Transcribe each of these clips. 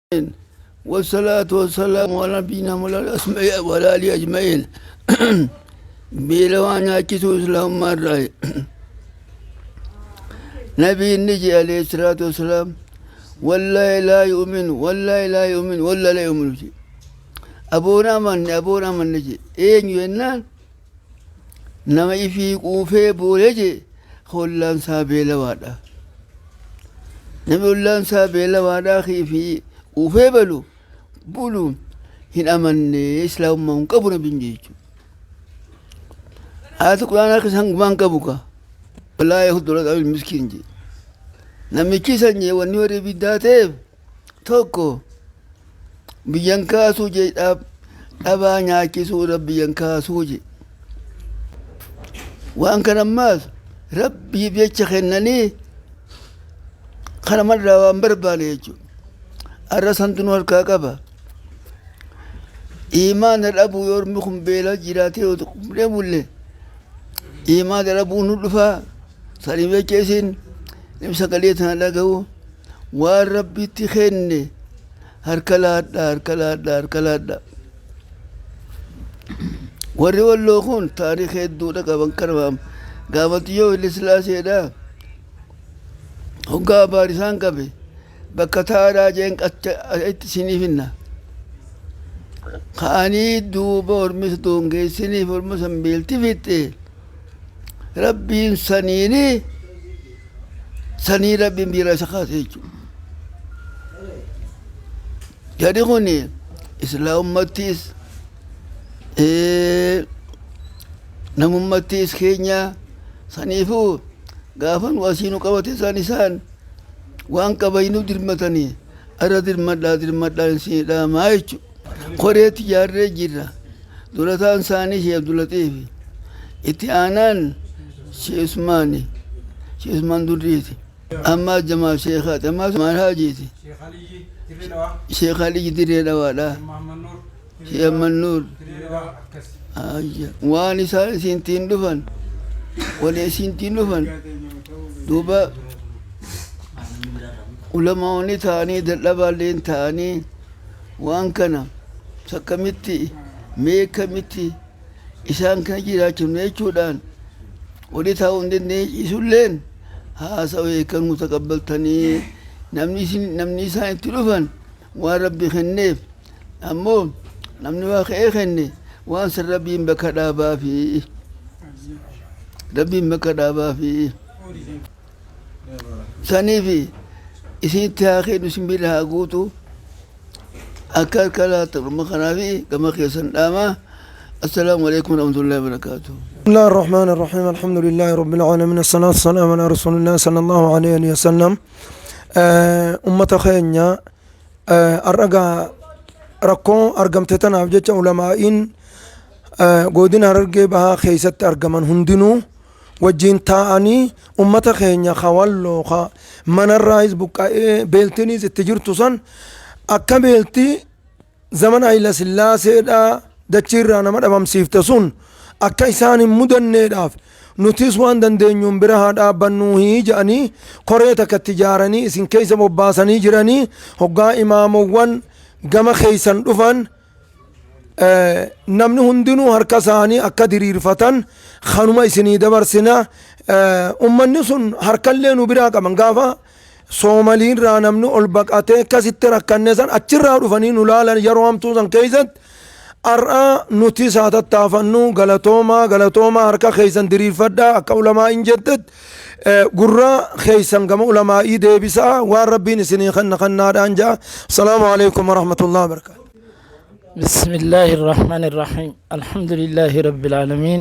والصلاة والسلام على نبينا وعلى آله أجمعين. Beela waa nyaachisuu islaamummaa irraa nabiin ni jedhe alayhi salaatu wassalaam, wallaahi laa yu'minu, wallaahi laa yu'minu, wallaahi laa yu'minu jedhe. Aboon amanne, aboon amanne jedhe. Eenyu jennaan, nama ifii quufee boolee jedhe, ollaan isaa beelawaadha. Namni ollaan isaa beelawaadhaa ifii quufee balu bulu hin amanne, islaamummaa hin qabu nabiin jechuudha. Ayata quraanaa keessa hangumaan qabu ka. Walaa yahuddu ala ta'amil miskiin jedhe. Namichi san jee wanni warri ibiddaa ta'eef tokko biyyan kaasuu jee, dhabaa nyaachisuu irra biyyan kaasuu jee. Waan kana ammaas rabbiif jecha kennanii kanamarraa waan barbaane jechuudha. Arra santu nu harkaa qaba. Imaana dhabuu yoo ormi kun beela jiraatee yoo deemulle imaana dhabuu nu dhufaa. Saniif jecha isin sagalee tana dhaga'u, waan rabbitti kenne harka laadhaa, harka laadhaa, harka laadhaa. Warri walloo kun taarika hedduudha qaban. Kana gaafatti yoo Haile Sillaaseedha hoggaa abaar isaan qabe, bakka taadhaa jeen itti isiniif hinna ka'anii duuba ormis doongeessiniif orma san beelti fixxe. Rabbiin saniini sanii rabbiin biira isa kaase jechuudha. Jadi kun islaamummattis namummattis keenya. Saniifuu gaafa nu asii nu qabate isaan isaan waan qabaynu dirmatanii arra dirmadhaa, dirmadhaa isin dhaamaa jechuudha. Koreetti ijaarree jirra. Durataan isaanii Sheekh Abdulatiif, itti aanaan Sheekh Usmaani, Sheekh Usmaan Durriiti. Ammaa Jamaal Sheekhaati, ammaa Usmaan Haajiiti. Sheekh Aliyyi Dirree Dhawaadha. Sheekh Ahmad Nuur. Waan isaan isintiin dhufan, wani isintiin dhufan duuba ulamaa'onni ta'anii dadhabaalleen ta'anii waan kana akkamitti mee akkamitti isaan kana jiraachifne jechuudhaan walii taa'uu hin dandeenye. Ciisulleen haasa'u kan nu taqabbaltanii namni isin namni isaan itti dhufan waan rabbi kenneef, ammoo namni waa ka'ee kenne waan san rabbiin bakka dhaabaa fi rabbiin bakka dhaabaa fi saniifi isinitti haa kennu, isin bira haa guutu, akka harka laatan dhuma kanaafi gama keessan dhaamaa. Assalaamu alaikum warahmatullahi wabarakaatuh. بسم الله الرحمن الرحيم، الحمد لله رب العالمين، الصلاة والسلام على رسول الله صلى الله عليه وسلم. Ummata keenya har'a rakkoo argamte tanaaf jecha ulamaa'iin godina Harargee Bahaa keessatti argaman hundinuu wajjin taa'anii ummata keenya ka walloo ka manarraayis buqqa'ee beeltiniis itti jirtu san akka beelti zamana Hayila Sillaaseedha dachiirraa nama dhabamsiifte sun akka isaan hin mudanneedhaaf nutis waan dandeenyuun bira haa dhaabbannuu jedhanii koree takka itti ijaaranii isin keessa bobbaasanii jiranii. Hoggaa imaamowwan gama keessan dhufan namni hundinuu harka isaanii akka diriirfatan kanuma isinii dabarsina. Ummanni sun harkallee nu biraa qaban. Gaafa Soomaliirraa namni ol baqatee akkasitti rakkanne san achirraa dhufanii nu laalan yeroo hamtuu san keessatti. Har'a nuti isaa tattaafannu. Galatoomaa, galatoomaa, harka keessan diriirfadhaa. Akka ulamaa'iin jettetti gurra keessan gama ulamaa'ii deebisaa, waan rabbiin isinii kenna kennaadhaan ja'a. Asalaamu alaikum warahmatullahi wabarakaatu. بسم الله الرحمن الرحيم، الحمد لله رب العالمين،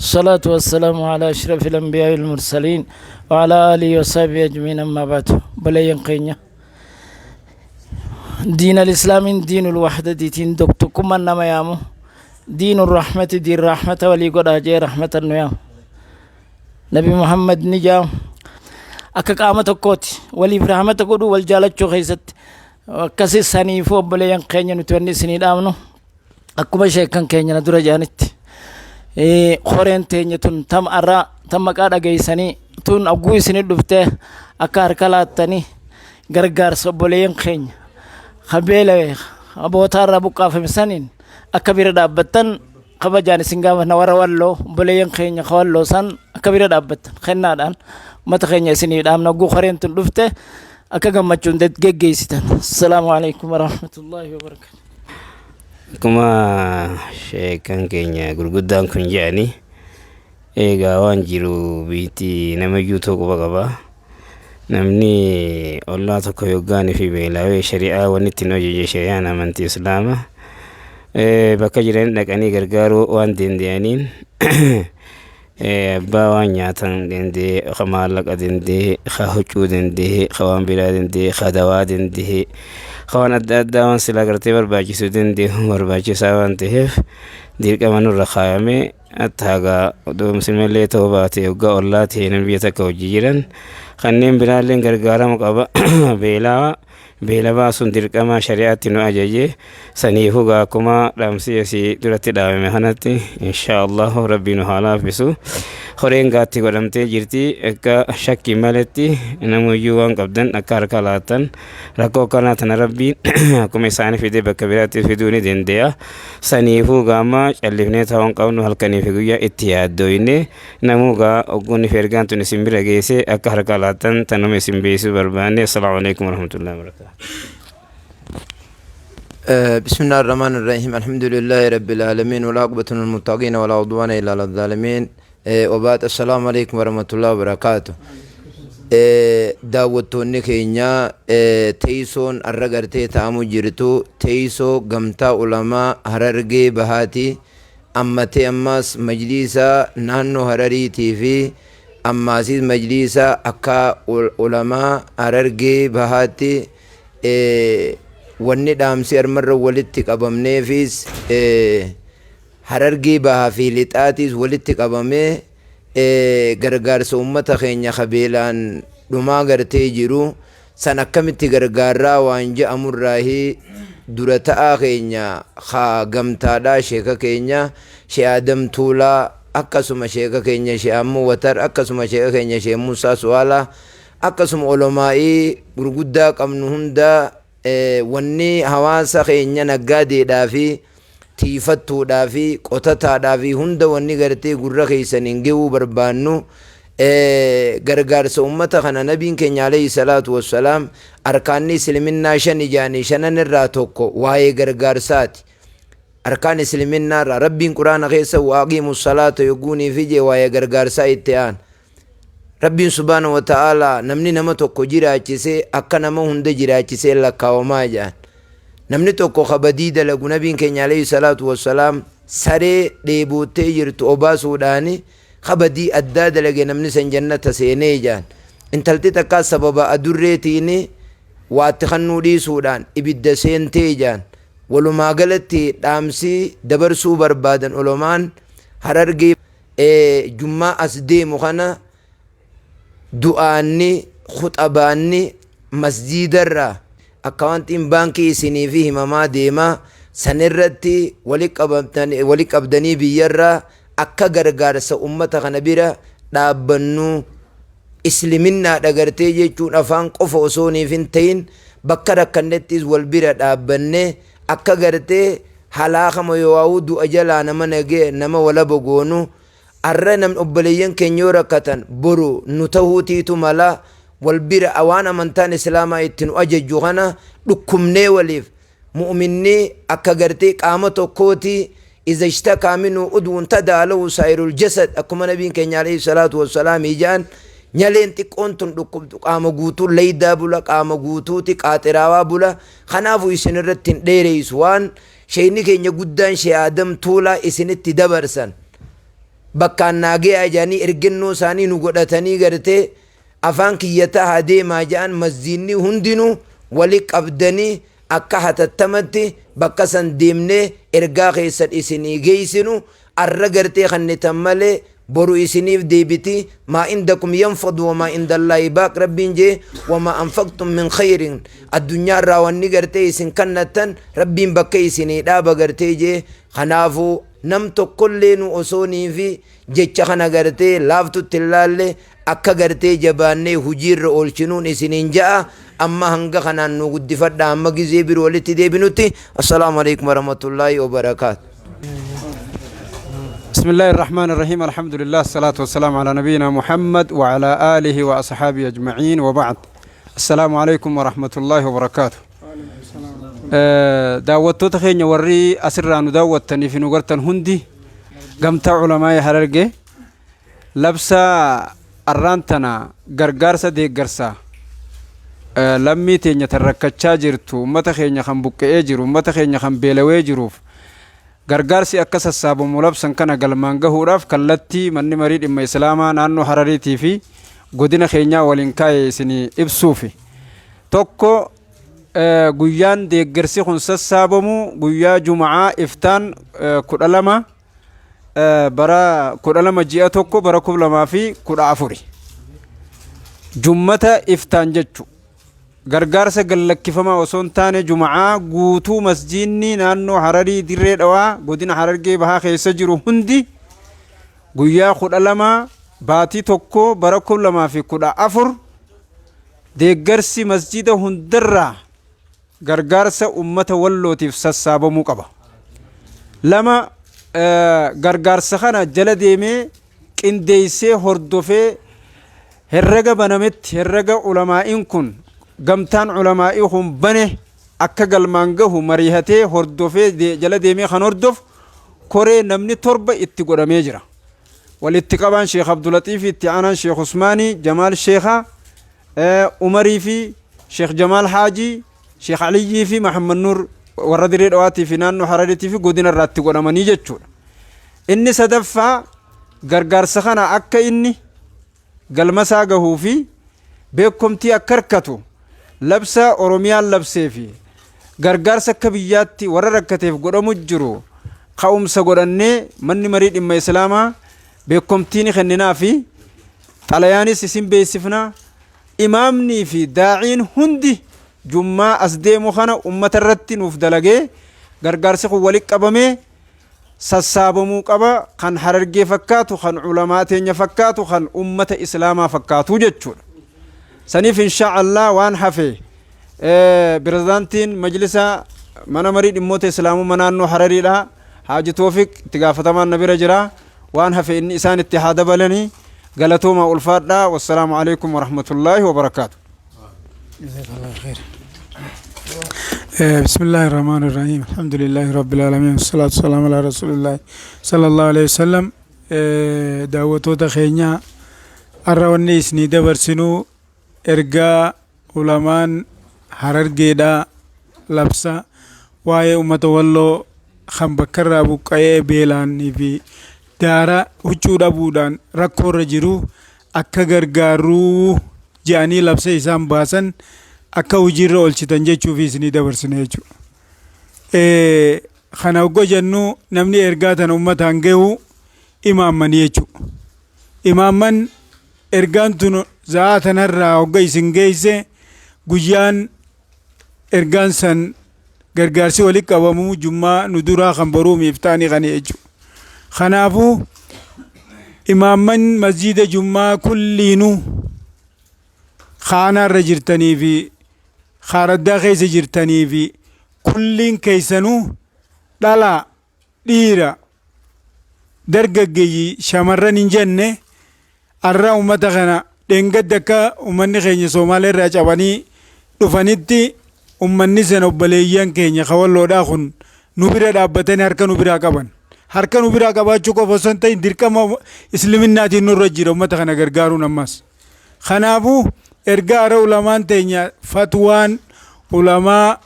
الصلاة والسلام على أشرف الأنبياء والمرسلين وعلى آله وصحبه أجمعين، أما بعد. Obboleeyyan keenya، دين الإسلام دين الوحدة، دين tokkummaa nama yaamu، دين الرحمة، دين رحمة walii godhaa jee رحمة nu yaamu. Nabi Muhammad ni jaamu akka qaama tokkooti waliif rahmata godhuu, wal jaalachuu keessatti akkasi. Saniifuu obboleeyyan keenya, nuti wanni isinii dhaamnu akkuma sheekan keenya na dura jedhanitti, koreen teenya tun tam arraa tam maqaa dhageessanii tun agguu isinii dhuftee akka harka laattanii gargaarsa obboleeyyan keenya Ka beelawe ka bootaa irraa buqqaafame saniin akka bira dhaabbattan kabajaan isin gaafanna. Warra Walloo, obboleeyyan keenya ka Walloo san akka bira dhaabbattan kennaadhaan ummata keenya isinii dhaamna. Hogguu koreen tun dhufte akka gammachuun geggeessitan. Assalaamu alaikum warahmatullaahi wabarakaatu. Akkuma sheekan keenya gurguddaan kun jedhani, eegaa waan jiru biitti namayyuu ta'uu quba qaba. Namni ollaa tokko yoggaan fi beelawee, shari'aa wanni ittiin hojjeje, shari'aan amantii Islaama, bakka jiran dhaqanii gargaaruu waan danda'aniin, abbaa waan nyaatan danda'e, ka maallaqa danda'e, ka huccuu danda'e, ka waan biraa danda'e, ka dawaa danda'e, ka waan adda addaa waan silaa gartee barbaachisu danda'e, barbaachisaa waan ta'eef dirqama nurra kaayame. Hatta hagaa odoo musliimallee ta'uu baate, yoggaa ollaa ta'e, namni biyya takka hojii jiran kanneen biraallee gargaaramu qaba. Beelaa beela baasuun dirqama shari'aatti nu ajaje. Saniifuu gaa akkuma dhaamsi asii duratti dhaabame kanatti, insha Allahu Rabbi nu haa laaffisu. Horeen gaatti godhamtee jirti. Akka shakkii maletti namuyyuu waan qabdan akka harka laattan. Rakkoo akkanaa tana Rabbiin akkuma isaanii fide bakka biraatti fiduu ni danda'a. Saniifuu gaama callifnee ta'uu hin qabnu. Halkanii fi guyyaa itti yaaddooyne namuu gaa ogguun fi ergaan tun isin bira geesse akka harka laattan tanuma isin beeksisuu barbaanne. Assalaamu alaikum warahmatullahi wabarakatuh. بسم الله الرحمن الرحيم، الحمد لله رب العالمين، والعاقبة للمتقين، ولا عدوان إلا على الظالمين، وبعد، السلام عليكم ورحمة الله وبركاته. Daawwattoonni keenya, teessoon arra gartee ta'amu jirtu teessoo Gamtaa Ulamaa Harargee Bahaati. Ammatee ammas majliisa naannoo Harariitii fi ammaasis majliisa akka ulamaa Harargee Bahaatti, wanni dhaamsi armarra walitti qabamneefis Harargee Bahaa fi Lixaatiis walitti qabamee gargaarsa ummata keenya kabeelaan dhumaa gartee jiru san akkamitti gargaarraa waan je'amurraahi. Dura ta'aa keenya haa gamtaadhaa, sheeka keenya Shee Adam Tuulaa, akkasuma sheeka keenya Shee Ammoo Watar, akkasuma sheeka keenya Shee Musaa Su'aalaa, akkasuma olomaa'ii gurguddaa qabnu hunda, wanni hawaasa keenya naggaadeedhaa fi tiifattuudhaa fi qotataadhaa fi hunda wanni gartee gurra keessaniin ga'uu barbaannu gargaarsa ummata kana. Nabiin keenya alayhi salaatu wassalaam arkaanni isliminnaa shan ijaanii, shanan irraa tokko waa'ee gargaarsaati. Arkaan isliminnaa irraa Rabbiin Quraana keessa وأقيموا الصلاة yogguunii fi jee waa'ee gargaarsaa itti aan. Rabbiin subhaana wa ta'aalaa namni nama tokko jiraachisee akka nama hunda jiraachisee lakkaawamaa jedhan. Namni tokko kabadii dalagu, nabiin keenya alayhi salaatu wassalaam saree dheeboottee jirtu obaasuudhaani kabadii addaa dalage, namni san jannata seenee jedhan. Intalti takkaa sababa adurreetiin waatti kannuu dhiisuudhaan ibidda seentee jedhan. Walumaa galatti dhaamsi dabarsuu barbaadan ulamaan Harargee jummaa as deemu kana du'aanni khuxabaanni masjiidarraa akkaawwantiin baankii isinii fi himamaa deemaa sanirratti wali qabdanii biyyarraa akka gargaarsa ummata kana bira dhaabbannu. Isliminnaadha gartee jechuun afaan qofa osoo niif hin ta'in, bakka rakkannettis wal bira dhaabbanne akka gartee halaakama yoo du'a jalaa nama nagee nama walaba goonu. Arra namni obboleeyyan keenya yoo rakkatan boru nu tahuutiitu mala. Wal bira waan amantaan Islaamaa itti nu ajajju kana dhukkumnee waliif, mu'minni akka gartee qaama tokkooti. إذا اشتكى منه عضو تداعى له سائر الجسد, akkuma nabiin keenya alayhi salaatu wassalaam ijaan nyaleen xiqqoon tun dhukkubtu qaama guutuu leeydaa bula, qaama guutuuti qaaxiraawaa bula. Kanaafuu isin irratti hin dheereysu. Waan sheeyni keenya guddaan Shee Aadam Tuulaa isinitti dabarsan bakkaan naagee jedhanii ergennoo isaanii nu godhatanii gartee afaan kiyyataa haa deemaa jedhan, masjiidni hundinuu wali qabdanii akka hatattamatti bakka san deemnee ergaa keessan isinii geessinu. Arra gartee kannitan malee boru isiniif deebiti. ما عندكم ينفد وما عند الله باق. Rabbiin jee وما أنفقتم من خير, addunyaa irraa wanni gartee isin kannattan Rabbiin bakka isinii dhaaba gartee jee. Kanaafuu nam tokkollee nu osoonii fi jecha kana gartee laaftutti ilaalle akka gartee jabaannee hujiirra oolchinuun isiniin ja'a. Amma hanga kanaan nu guddifadha, amma gizee biroo walitti deebinutti, assalaamu alaikum warahmatullaahi wabarakaatu. بسم الله الرحمن الرحيم، الحمد لله، الصلاة والسلام على نبينا محمد وعلى آله وأصحابه أجمعين، وبعد، السلام عليكم ورحمة الله وبركاته. Daawwattoota keenya warri asirraa nu daawwattanii fi nu gartan hundi, gamtaa culamaa Harargee labsa arraan tana gargaarsa deeggarsaa lammii teenya tan rakkachaa jirtu, ummata keenya kan buqqa'ee jiru, ummata keenya kan beelawee jiruuf gargaarsi akka sassaabamu labsan kana galmaan gahuudhaaf kallattii manni marii dhimma islaamaa naannoo Harariitii fi godina keenyaa waliin kaa'e isinii ibsuufi. Tokko, guyyaan deeggarsi kun sassaabamu guyyaa Juma'aa iftaan 12 bara 12 ji'a 1 bara 2014, jummata iftaan jechu. Gargaarsa gallakkifamaa osoo hin taane, Juma'aa guutuu masjiinni naannoo Hararii, Dirree Dhawaa, godina Harargee Bahaa keessa jiru hundi guyyaa 12 baatii 1 bara 2014 deeggarsi masjida hundarraa gargaarsa ummata Wallootiif sassaabamuu qaba. Lama, gargaarsa kana jala deemee qindeessee hordofee herrega banametti, herrega ulamaa'iin kun, gamtaan ulamaa'ii kun bane akka galmaan gahu mariihatee hordofee jala deemee kan hordofu koree namni 7 itti godhamee jira. Walitti qabaan Sheekh Abdulatiif, itti aanaan Sheekh Usmaanii, Jamaal Sheekhaa, Umarii fi Sheekh Jamaal Haajii, Sheekh Aliyyii fi Mahammad Nuur warra Dirree Dhawaatii fi naannoo Harariitii fi godina irraa itti godhamanii jechuudha. Inni sadaffaa, gargaarsa kana akka inni galmasaa gahuu fi beekumtii akka harkatu labsa Oromiyaan labsee fi gargaarsa akka biyyaatti warra rakkateef godhamu jiru ka'umsa godhannee manni marii dhimma islaamaa beekumtii ni kenninaa fi xalayaanis isin beeksifnaa. Imaamnii fi daa'iin hundi jummaa as deemu kana ummata irratti nuuf dalagee gargaarsi kun walitti qabamee sassaabamuu qaba, kan Harargee fakkaatu, kan ulamaa teenya fakkaatu, kan ummata islaamaa fakkaatu jechuudha. Saniif insha Allah waan hafe pirezidaantiin majlisa mana marii dhimmoota islaamummaa naannoo Harariidha. Haaji Toofiq itti gaafatamaan na bira jira. Waan hafe inni isaan itti haa dabalanii. Galatooma, ulfaadhaa. Wassalaamu alaikum warahmatullaahi wabarakaatu. جزاك بسم الله الرحمن الرحيم، الحمد لله رب العالمين، والصلاة والسلام على رسول الله صلى الله عليه وسلم. Daawwattoota keenya, har'a wanni isinii dabarsinuu ergaa ulamaan Harargeedhaa labsa waa'ee uummata Walloo kan bakka irraa buqqa'ee beelaanii fi daara huccuu dhabuudhaan rakkoorra jiru akka gargaarruu jedhanii labsa isaan baasan akka hojiirra oolchitan jechuuf isinii dabarsine jechuudha. Kana hoggo jennu namni ergaa tana uummataan gahu imaammanii jechuudha. Imaamman ergaan tun za'aa tanarraa hogga isin geesse, guyyaan ergaan san gargaarsi walitti qabamuu jummaa nu duraa kan boruu miiftaanii kana jechuudha. Kanaafuu imaamman masjiida jummaa kulliinuu kaanaarra jirtanii fi kaaraddaa keessa jirtanii fi kulliin keessanuu, dhalaa, dhiira, dargaggeeyyii, shamarran hin jenne, har'a uummata kana dheengadda akka uummanni keenya Somaalee irraa cabanii dhufanitti uummanni sana obboleeyyan keenya kawalloodhaa kun nu bira dhaabbatanii harka nu biraa qaban. Harka nu biraa qabaachuu qofa osoo hin ta'in, dirqama isliminnaatiin nurra jira uummata kana gargaaruun ammas. Kanaafuu ergaa hara ulamaan teenya, fatwaan ulamaa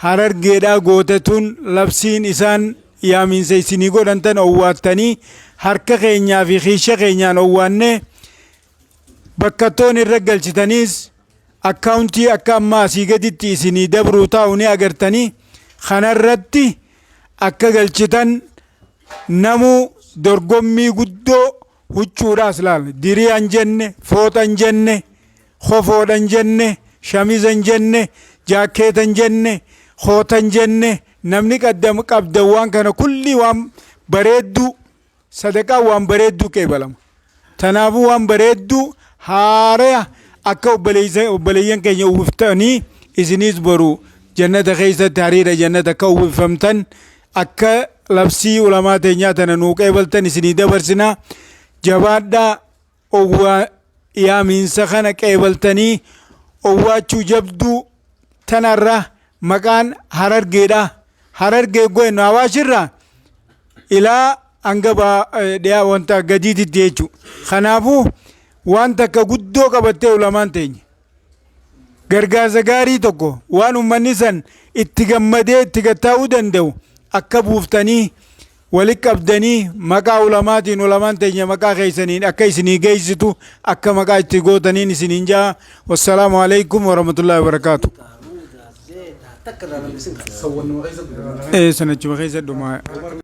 Harargeedhaa gootetuun, labsiin isaan yaamiinsa isinii godhan tan owwaattanii harka keenyaa fi kiisha keenyaan owwaannee bakkattoon irra galchitaniis akkaawuntii akka ammaa asii gaditti isinii dabruu taa'u ni agartanii kanarratti akka galchitan. Namuu dorgommii guddoo huccuudhaas laal, diriyaan jenne, fooxan jenne, kofoodhan jenne, shamizan jenne, jaakkeetan jenne, kootan jenne, namni qaddam qabdan waan kana kullii waan bareedduu, sadaqaa waan bareedduu qeebalama. Tanaafuu waan bareedduu haaraya Akka obboleeyyan keenya uwwiftanii isiniis boru jannata keessatti hariira jannata akka uwwifamtan akka labsii ulamaa teenyaa tana nuu qeebaltan isinii dabarsina. Jabaadhaa, owwaa yaamiinsa kana qeebaltanii owwaachuu jabduu tanarra maqaan Harargeedha. Harargee goennu Awaashirraa ilaa hanga dhiyaa wanta gadiititti jechuudha. Kanaafuu waan takka guddoo qabattee ulamaan teenya. Gargaarsa gaarii tokko waan uummanni san itti gammadee itti gattaa'uu danda'u akka buuftanii walitti qabdanii maqaa ulamaatiin ulamaan teenya maqaa keessaniin akka isinii geessitu akka maqaa itti gootaniin isiniin ja'a. Wassalaamu alaikum warahmatullahi wabarakaatu. Sanachuma keessa dhumaa.